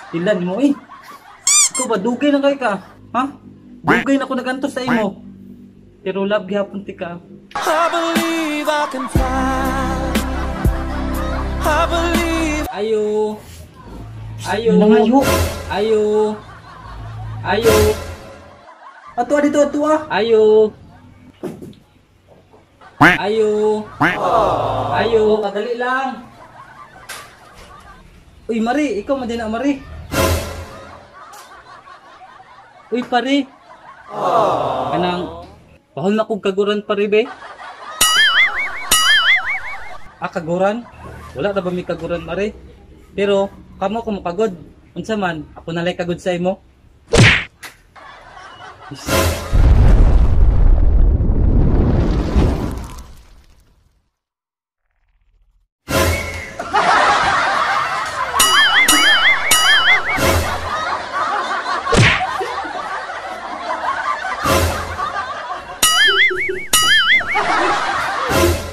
Tilan mo eh. Ikaw ba, dugay na kay ka? Ha? Dugay na ko nagantos sa imo. Pero love gihapon ti ka. I believe I can fly. I believe. Ayo. Ayo. Nangayo. Ayo. Ayo. Ato dito ato ah. Ayo. Ayo. Ayo, kadali lang. Uy, Mari, ikaw man din na Mari. Uy, pare. Kanang bahol na kog kaguran pare be. Ah, kaguran? Wala ra ba mi kaguran, Mari? Pero kamo ko mokagod. Unsa man, ako nalay kagod sa imo.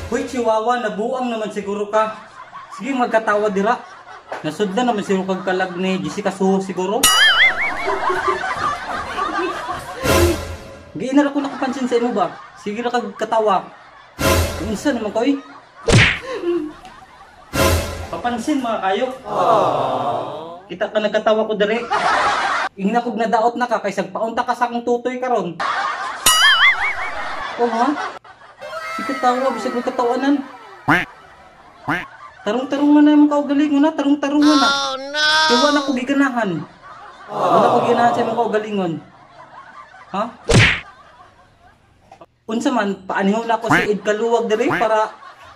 Hoy, Chihuahua, nabuang naman siguro ka. Sige, magkatawa dira. Nasudlan naman siguro kag kalag ni Jessica Soho siguro. Giinar ako nakapansin sa imo ba? Sige ra kag katawa. Unsa naman koy? Papansin mga kayo. Kita ka nagkatawa ko dire. Ingna kog nadaot na ka kay sagpaunta ka sa akong tutoy karon. Oh ha? Sige tawa, bisag magkatawanan. Tarong-tarong man na imong kaugalingon na, tarong-tarong man na. Oh no! Kaya wala ko giganahan. Wala ko giganahan sa imong kaugalingon. Ha? Unsa man, paanihon na ako si Ed Kaluwag dire para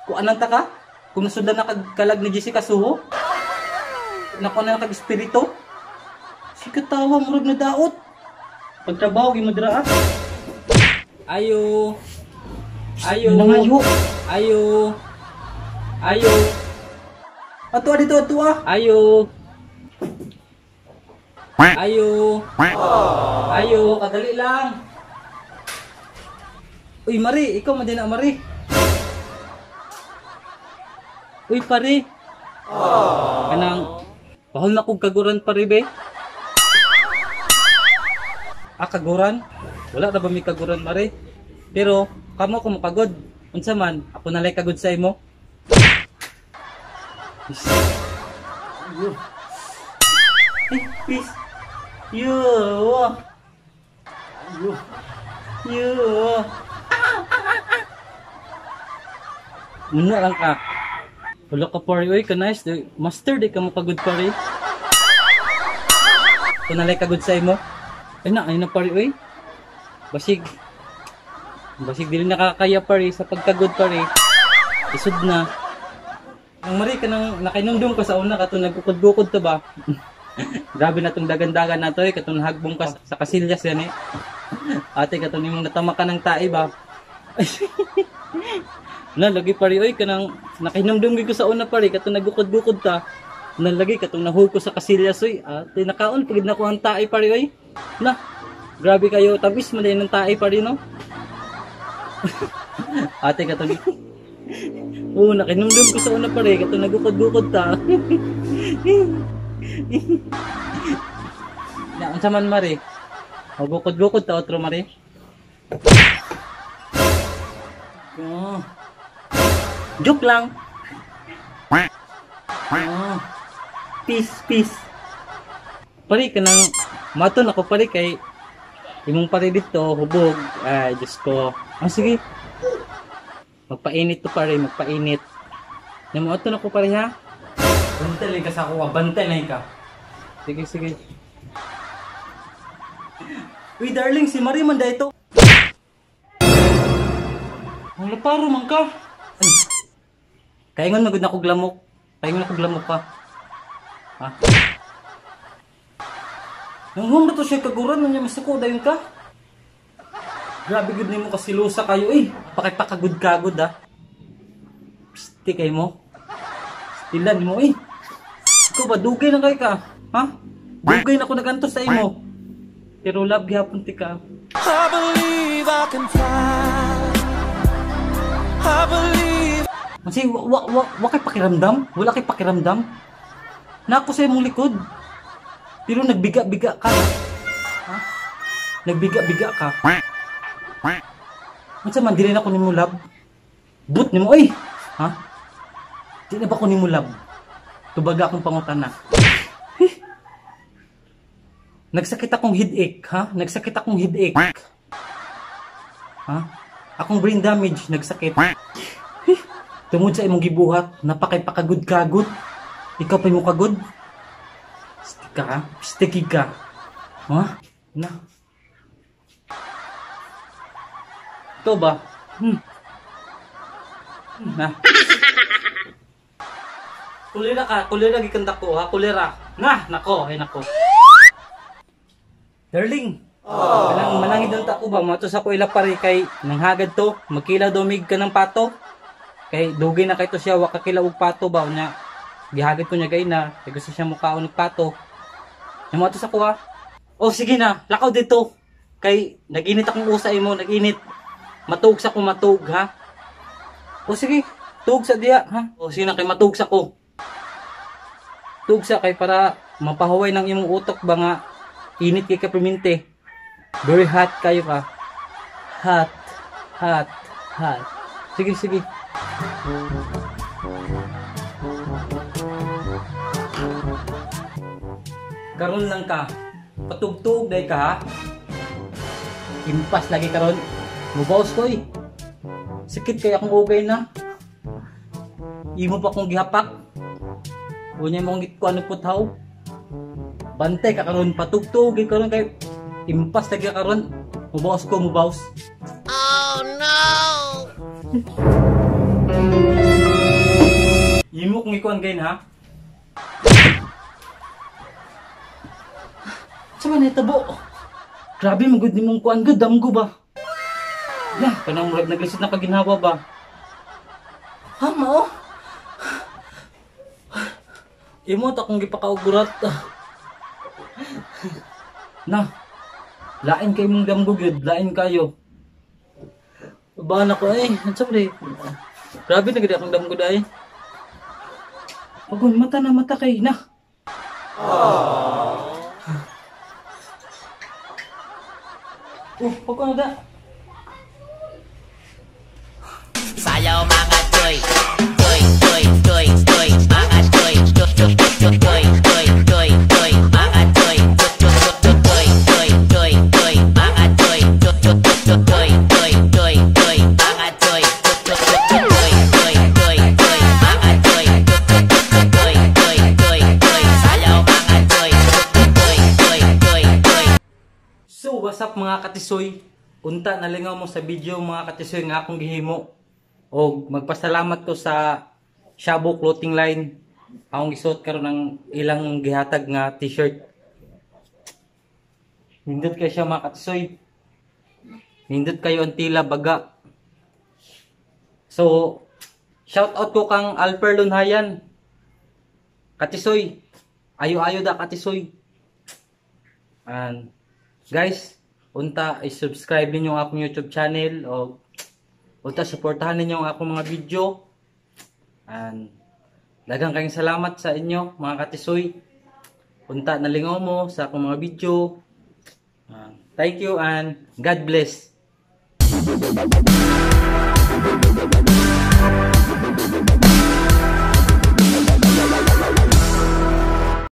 kuanan ta ka? Kung nasundan na kag kalag ni Jessica Soho? Nakuha na kag espiritu? Sige tawa, murag na daot. Pagtrabaho, gimo dira ah. Ayo. Ayo. Nangayo. Ayo. Ayo. Ato dito ato ah. Ayo. Ayo. Ayo, kadali lang. Uy, Mari, ikaw man din na Mari. Uy, pare. Kanang bahol na kog kaguran pare be. Ah, kaguran? Wala ra ba mi kaguran, Mari? Pero kamo ko mokagod. Unsa man, ako nalay kagod sa imo. Ayo. Eh, peace. Yo. Ayo. Yo. Muna lang ka. Wala ka pare, oy, ka nice. Master, di ka mokagod pare. Ako nalay kagod sa imo. Ay na pare, oy. Basig. Basig dili nakakaya pare sa pagkagod pare. Isod na. Ang mari ka nang nakainumdum ko sa una kato nagukod-gukod to ba? Grabe na tong dagan-dagan na to eh, katong hagbong ka sa kasilyas yan eh. Ate katong nimong natama ka ng tae ba? Na lagi pare oy kanang nakahinumdum gyud ko sa una pare katong nagukod-gukod ta. Na lagi katong nahug ko sa kasilyas oy. Ate nakaon pagid nako ang tae pare oy. Na grabe kayo tabis man din ng tae pare no. Ate katong oo, nakinumdum ko sa una pare katong nagukod-gukod ta. Na unsa man mare? Magukod-gukod ta otro mare. Oh. Joke lang. Oh. Peace, peace. Pare kanang maton ako pare kay imong pare dito hubog. Ay, Diyos ko. Ah, sige. Magpainit to pare, magpainit. Namuoton ako pare ha. Bantay lang ka sa ako, bantay lang ka. Sige, sige. Uy, darling, si Marie man da ito. Ang laparo man ka. Ay. Kaingon magud na kog lamok. Kaingon na kog lamok ka. Ha? Nang humra to siya kaguran, nang niya masuko dayon ka. Grabe gud nimo kasilusa kayo eh. Pakipakagud-kagud ah. Psti kay mo. Stilan mo eh. Ikaw ba dugay na kay ka? Ha? Dugay na ko nagantos sa imo. Pero love gihapon ti ka. I believe I can fly. I believe. Kasi wa kay pakiramdam? Wala kay pakiramdam? Nako sa imong likod. Pero nagbiga-biga ka. Ha? Nagbiga-biga ka. Unsa man, dili na ko nimo love? But nimo oy. Ha? Di na ba ko nimo love? Tubaga akong pangutana. Huh? Nagsakit akong headache, ha? Nagsakit akong headache. Ha? Akong brain damage nagsakit. Huh? Tungod sa imong gibuhat, napakay pakagud-kagud. Ikaw pa mo kagud. Stick ka, ha? Sticky ka. Ha? Na. Ito ba? Na. Kulira ka, kulira gikan ko ha, kulira. Na, nako, ay nako. Darling. Kanang manangid ang tako ba, mato sa ko ila pare kay nanghagad to, magkila dumig ka ng pato. Kay dugay na kay to siya, wa ka kila og pato ba nya. Gihagad ko niya gay na, kay gusto siya mukaon og pato. Nya mato sa ko ha. Oh sige na, lakaw dito. Kay nag-init akong usa imo, nag-init. Matuog sa ko, matuog ha. O sige, tuog sa diya ha. O sige na kay matuog sa ko. Tuog sa kay para mapahuway ng imong utok ba nga init kay kaperminte. Very hot kayo ka. Hot, hot, hot. Sige, sige. Karon lang ka. Patugtug day ka ha. Impas lagi karon. Mubaos ko eh. Sakit kay akong ugay na. Imo pa akong gihapak. Unya mo akong gitkuan og puthaw. Bantay ka karon, patugtug karon kay impas lagi ka karon. Mubaos ko, mubaos. Oh no. Imo kong ikuan gayon ha. Sa man hitabo? Grabe man gud nimong kuan gud, damgo ba? Lah, kanang murag naglisod na kaginhawa ba? Ha, mao? Imo ta akong gipakaugurat. Na. Lain kay imong damgo gyud, lain kayo. Ubahan ako eh. Unsa man eh? Grabe na gid akong damgo dai. Pagun mata na mata kay na. Oh, pagkuan na da. Sayaw mga toy, toy, toy, toy, toy, mga toy, toy, toy, toy, toy, toy, toy, toy, mga toy, toy, toy, toy, toy, toy, toy, mga toy, toy, toy, toy, toy, toy, toy, mga toy, toy, toy, toy, toy, toy, toy, mga toy, toy, toy, toy, toy, toy, sayaw mga toy, toy, toy, toy, toy. So, what's up mga katisoy? Unta nalingaw mo sa video mga katisoy nga akong gihimo. Og magpasalamat ko sa Shabu Clothing Line. Akong gisuot karon ang ilang gihatag nga t-shirt. Nindot kayo siya mga katisoy. Nindot kayo ang tila baga. So, shout out ko kang Alper Lunhayan. Katisoy. Ayo-ayo da katisoy. And guys, unta i-subscribe ninyo ang akong YouTube channel o unta suportahan ninyo ang akong mga video. And daghang kayong salamat sa inyo mga katisoy. Unta nalingaw mo sa akong mga video. Thank you and God bless.